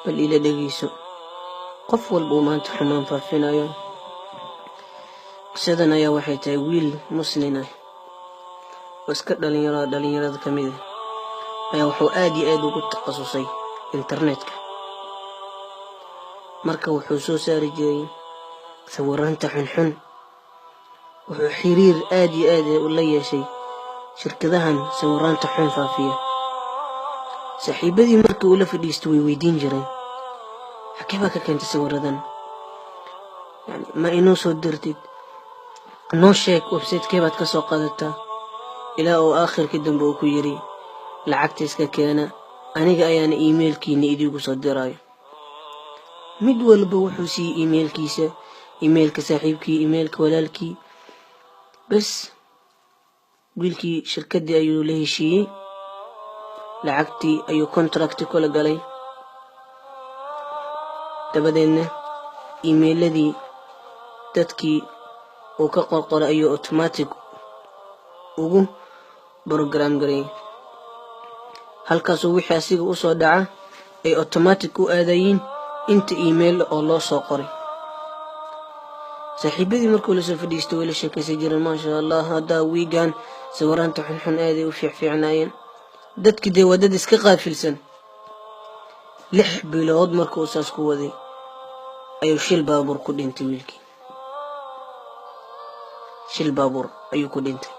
Bal ila dhegeyso, qof walba uu maanta xumaan faafinayo. Qisadan ayaa waxay tahay wiil muslin ah oo iska dhalinyaro, dhalinyarada ka mid ah, ayaa wuxuu aad iyo aad ugu takhasusay internetka. Marka wuxuu soo saari jiray sawiraanta xunxun. Wuxuu xiriir aad iyo aad la yeeshay shirkadahan sawiraanta xun faafiya. Saaxiibadii markii uu la fadhiisto way weydiin jireen: "Xagee baa ka keentay sawiradan? Yani ma inoo soo dirtid? Noo sheeg website-kee baad ka soo qaadataa?" Ilaa uu aakhirkii dambe uu ku yidhi: "Lacagta iska keena, aniga ayaana emailkiina idiigu soo diraayo." Mid walba wuxuu siiyey emailkiisa, emailka saaxiibkii, emailka walaalkii. Bes, wiilkii shirkaddii ayuu la heshiiyey, lacagtii ayuu contract kula galay. Dabadeedna emailadii dadkii uu ka qorqoray ayuu automatic ugu program gareeyay, halkaasuu wixii asiga usoo dhaca ay automatic u aadayiin inta email oo loo soo qoray. Saaxiibadii markuu lasoo fadhiistay way la sheekaysan jireen: "Maasha Allah, haddaa wiigan sawiraanta xunxun aaday u fiicfiicnaayeen." Dadki dee waa dad iska qaafilsan. 6 bilood markuu saas ku waday ayuu shil baabuur ku dhintay. Wiilkii shil baabuur ayuu ku dhintay.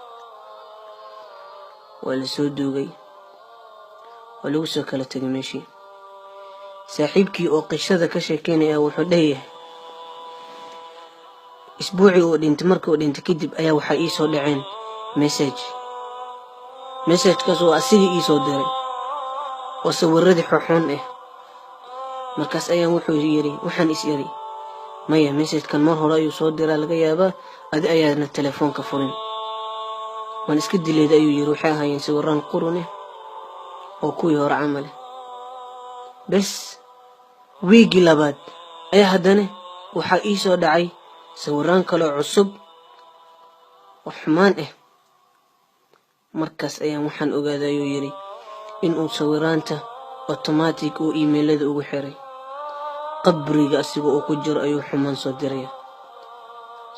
Waa la soo duugay, waa lagu soo kala tegay meeshii. Saaxiibkii oo qishada ka sheekeynaya wuxuu dheeyahay: "Isbuucii uu dhintay, markii uu dhintay kadib ayaa waxaa ii soo dhaceen message, messagekaas oo asiga ii soo diray oo sawiradii xuxun ah. Markaas ayaan," wuxuu yidhi, "waxaan is iri, maya, messagekan mar hore ayuu soo diraa laga yaabaa, adi ayaana telefoonka furin. Waan iska dileeday," ayuu yidhi. "Waxay ahaayeen sawiraan qurun ah oo kuwii hore camal ah." Bes, wiigii labaad ayaa haddana waxaa ii soo dhacay sawiraan kaloo cusub oo xumaan ah. "Markaas ayaan waxaan ogaaday," ayuu yidhi, "inuu sawiraanta automatic uu emailada ugu xiray. Qabriga asigoo uu ku jiro ayuu xumaan soo diraya."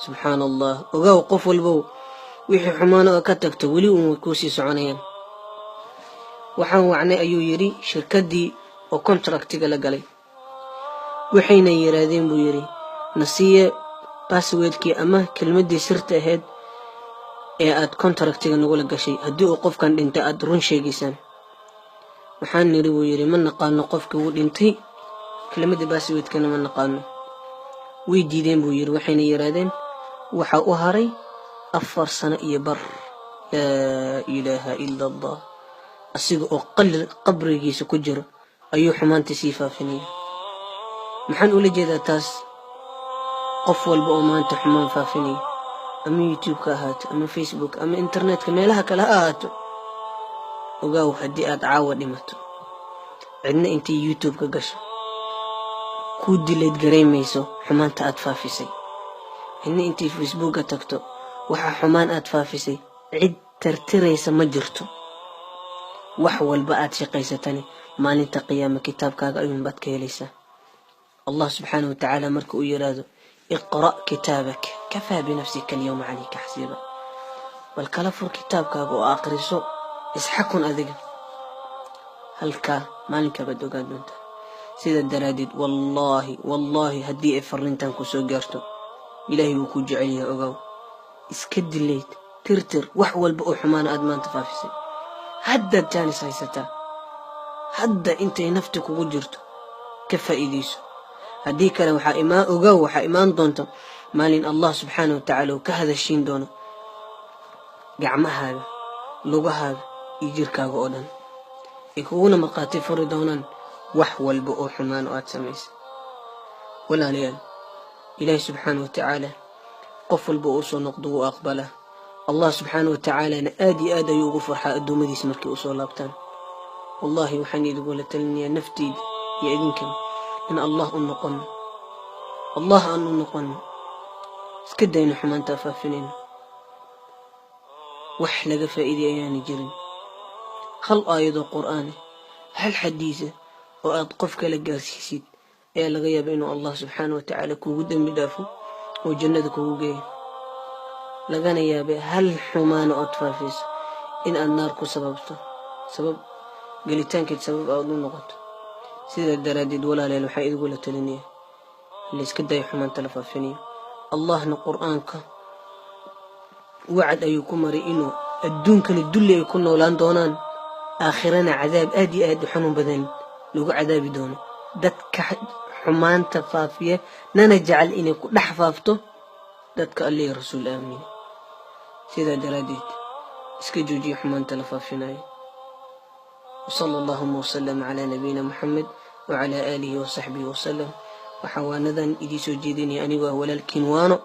Subxaana Allah. Ogaaw, qof walbow, wixii xumaan oo ka tagto weli uun way kuusii soconayaan. "Waxaan wacnay," ayuu yidhi, "shirkaddii oo contractiga la galay. Waxayna yidhaahdeen," buu yidhi, "nasiiye passwordkii ama kelmaddii sirta ahayd ee aad contractiga nagula gashay, haddii uu qofkan dhintay aad run sheegaysaan. Waxaan nidhi," buu yidhi, "ma naqaano qofkii wuu dhintay, kelmadda passwordkana ma naqaano." Way diideen," buu yidhi. "Waxayna yidhaahdeen waxaa u haray 4 sano iyo bar." Laa ilaaha ila Allah. Asiga oo qabrigiisa ku jiro ayuu xumaanta sii faafinaya. Maxaan ula jeedaa taas? Qof walba oo maanta xumaan faafinaya, ama YouTube-ka ahaato ama Facebook ama internetka meelaha kale ha ahaato, ogaaw, haddii aad caawa dhimato, cidna intay YouTube-ka gasho kuu dileed garaymayso xumaanta aad faafisay. Cidna intay Facebooka tagto waxaa xumaan aad faafisay cid tirtiraysa ma jirto. Wax walba aad shaqaysatani maalinta qiyaama kitaabkaaga ayuunbaad ka helaysaa. Allah subxaanahu watacaala marka uu yidhaahdo: "Iqra' kitaabak, kafaa binafsika alyawma calayka xasiiba." Bal kala fur kitaabkaaga oo aqriso, isxakun adiga halkaa maalinkaa baad ogaan doontaa. Sida daraaddeed, wallaahi, wallaahi, haddii ay fariintan ku soo gaarto, Ilaahay wuu ku jecel yahay. Ogow, iska dileyd, tirtir wax walba oo xumaana aad maanta faafisay. Haddaad jaanis haysataa, hadda intay nafti kugu jirto ka faa'iidayso. Haddii kale waxaa imaan, ogow, waxaa imaan doonta maalin Allah subxaana wa tacaala uu ka hadashiin doono gacmahaaga, lugahaaga iyo jirkaaga oo dhan, ay kuguna markhaati furi doonaan wax walba oo xumaan oo aad samaysay. Walaalayaal, Ilaahi subxaana wa tacaala qof walba uu soo noqdo wuu aqbalaa. Allah subxaana wa tacaalana aad iyo aad ayuu ugu farxaa addoommadiisa markay usoo laabtaan. Wallahi, waxaan idigula talinayaa nafteyda iyo idinkan in Allah u noqono, Allah aan u noqono, iska dayno xumaantaa faafinayno. Wax laga faa'iiday ayaana jirin. Hal aayadoo Qur'aane, hal xadiisa oo Oo aad qof kale gaarsiisid ayaa laga yaaba inuu Allah subxaana wa tacaala kuugu dembi dhaafo oo jannada kugu geeyo. Lagana yaabay hal xumaana ood faafiso in aad naar ku sababto, sabab gelitaankeed sabab aad u noqoto. Sidaa daraaddeed, walaaleel, waxaa idugula talinaya layska dayo xumaanta la faafinayo. Allahna Qur-aanka wacad ayuu ku maray inuu adduunkani dulli ay ku noolaan doonaan, aakhirana cadaab aad iyo aad u xanuun badan lagu cadaabi doono dadka xumaanta faafiya, nana jecel inay ku dhex faafto dadka Alle iyo Rasuul aamina. Sidaa daraaddeed iska joojiya xumaanta la faafinayo. وصلى اللهم وسلم على نبينا محمد وعلى آله وصحبه وسلم. Waxaa waanadan idii soo jeedinaya anigoo ah walaalkiin Waano,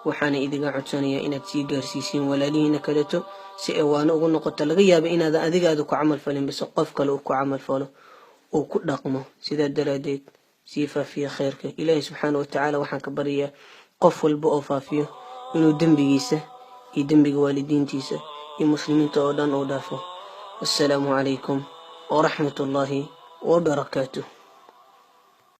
waxaana idiga codsanayaa inaad sii gaarsiisiin walaalihiina kaleeto si ay waano ugu noqoto. Laga yaaba inaadan adigaada ku camal falin, base qof kale uu ku camal falo, uu ku dhaqmo. Sidaa daraaddeed sii faafiya khayrka. Ilaahay subxaana watacaala waxaan ka baryayaa qof walba oo faafiyo inuu dembigiisa iyo dembiga waalidiintiisa iyo muslimiinta oo dhan uu dhaafo. Wassalaamu calaykum waraxmat ullaahi wabarakaatuh.